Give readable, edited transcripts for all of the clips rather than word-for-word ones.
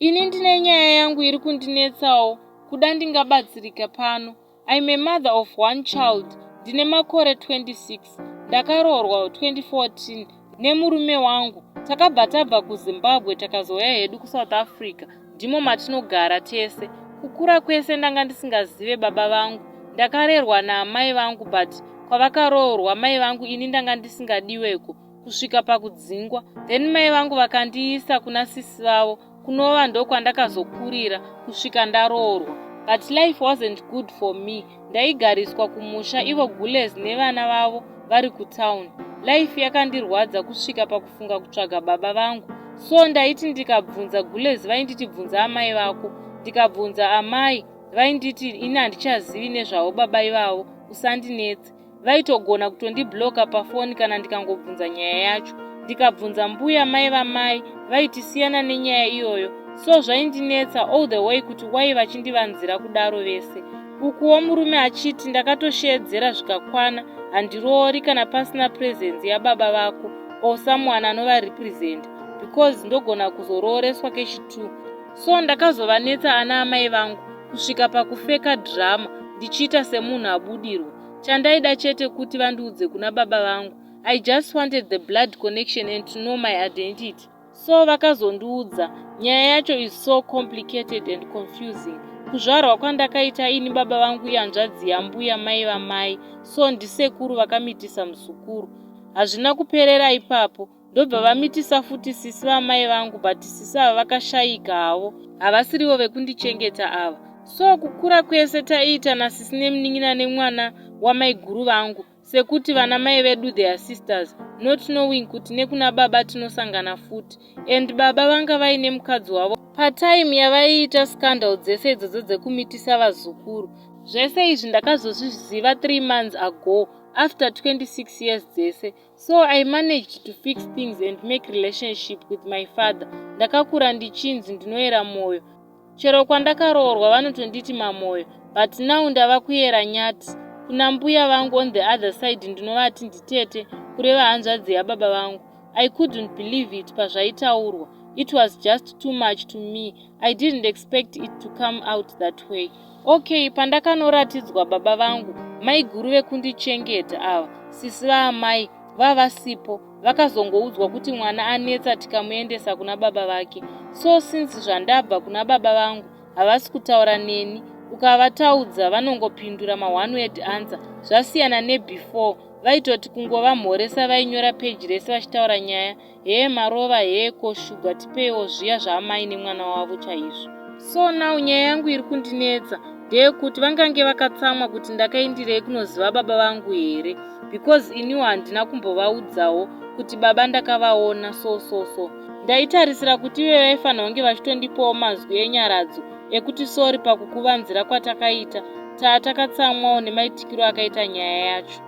Ini ndine nyaya yangu iri kundinetsawo kuda ndingabatsirika pano. I'm a mother of one child, ndine makore 26. Ndakaroorwa 2014 nemurume wangu. Takabva tabva kuZimbabwe takazouya hedu kuSouth Africa, ndimo matinogara tese. Kukura kwese ndanga ndisingazive baba vangu. Ndakarerwa naamai vangu but kwavakaroorwa mai vangu ini ndanga ndisingadiweko kusvika pakudzingwa. Then mai vangu vakandiisa kuna sisi vavo kunova ndokwandakazokurira kusvika ndaroorwa. But life wasn't good for me. Ndaigariswa kumusha ivo gules nevana vavo vari kutown. Life yakandirwadza kusvika pakufunga kutsvaga baba vangu. So ndaiti ndikabvunza gules vainditi bvunza amai vako. Ndikabvunza amai vainditi ini handichazivi nezvavo baba ivavo usandinetse. Vaitogona kutondibloka pafoni kana ndikangobvunza nyaya yacho. Ndikabvunza mbuya mai vamai vaiti siyana nenyaya iyoyo. So zvaindinetsa all the way kuti why vachindivanzira kudaro vese. Ukuwo murume achiti ndakatosheedzera zvikakwana handiroori kana pasina presence yababa vako or someone anovarepresenta because ndogona kuzorooreswa kechi2. So ndakazovanetsa ana amai vangu kusvika pakufeka drama ndichiita semunhu abudirwa. Chandaida chete kuti vandiudze kuna baba vangu. I just wanted the blood connection and to know my identity. So vakazondiudza. Nyaya yacho is so complicated and confusing. Kuzvarwa kwandakaita ini baba vangu ihanzvadzi yambuya mai vamai, so ndisekuru vakamitisa muzukuru. Hazvina kuperera ipapo. Ndobva vamitisa futi sisi vamai vangu but sisi ava vakashayika havo, havasirivo vekundichengeta ava. So kukura kwese taiita nasisi nemunin'ina nemwana wamaiguru vangu sekuti vana mai vedu their sisters, not knowing kuti nekuna baba tinosangana futi. And baba vanga vaine mukadzi wavo patime yavaiita scandal dzese idzodzo dzekumitisa vazukuru. Zvese izvi ndakazozviziva 3 months ago after 26 years dzese. So I managed to fix things and make relationship with my father. Ndakakura ndichinzi ndinoyera moyo. Chero kwandakaroorwa vanotonditi mamoyo, but now ndava kuyera nyati. Kuna mbuya vangu on the other side ndinovati nditete, kureva hanzvadzi yababa vangu. I couldn't believe it pazvaitaurwa. It was just too much to me. I didn't expect it to come out that way. Okay, pandakanoratidzwa baba vangu, maiguru vekundichengeta ava, sisi vaamai, vavasipo, vakazongoudzwa kuti mwana anetsa tikamuendesa kuna baba vake. So since zvandabva kuna baba vangu, havasi kutaura neni. Ukavataudza vanongopindura ma one word answer. Zvasiyana nebefore, vaitoti kungovamhoresa vainyora peji rese vachitaura nyaya. Hee marova, hee ko shuga tipeiwo zviya zvaamai nemwana wavo chaizvo. So now nyaya yangu iri kundinetsa ndeyekuti vangange vakatsamwa kuti ndakaindirei kunoziva baba vangu here, because iniwo handina kumbovaudzawo kuti baba ndakavaona so so so. Ndaitarisira kuti ive vaifanira kunge vachitondipawo mazwi enyaradzo ekuti sorry pakukuvanzira kwatakaita, taa takatsamwawo nemaitikiro akaita nyaya yacho.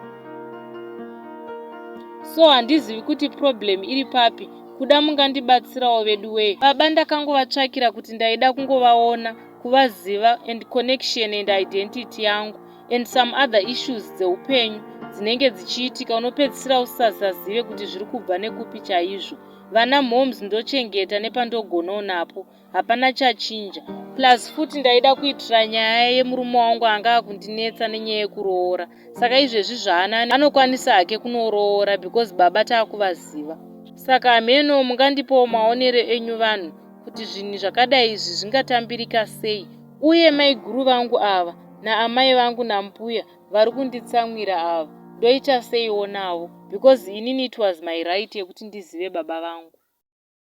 So handizivi kuti problem iri papi, kuda mungandibatsirawo vedu wee. Baba ndakangovatsvakira kuti ndaida kungovaona, kuvaziva and connection and identity yangu and some other issues dzeupenyu dzinenge dzichiitika unopedzisira usisazive kuti zviri kubva nekupi chaizvo. Vana moms ndochengeta nepandogonawo napo, hapana chachinja. Plus futi ndaida kuitira nyaya yemurume wangu anga akundinetsa nenyaya yekuroora. Saka izvezvi zvaana anokwanisa hake kunoroora because baba taakuvaziva. Saka hameno mungandipawo maonero enyu vanhu kuti zvinhu zvakadai izvi zvingatambirika sei. Uye maiguru vangu ava naamai vangu nambuya vari kunditsamwira ava ndoita seiwo navo because inini it was my right yekuti ndizive baba vangu.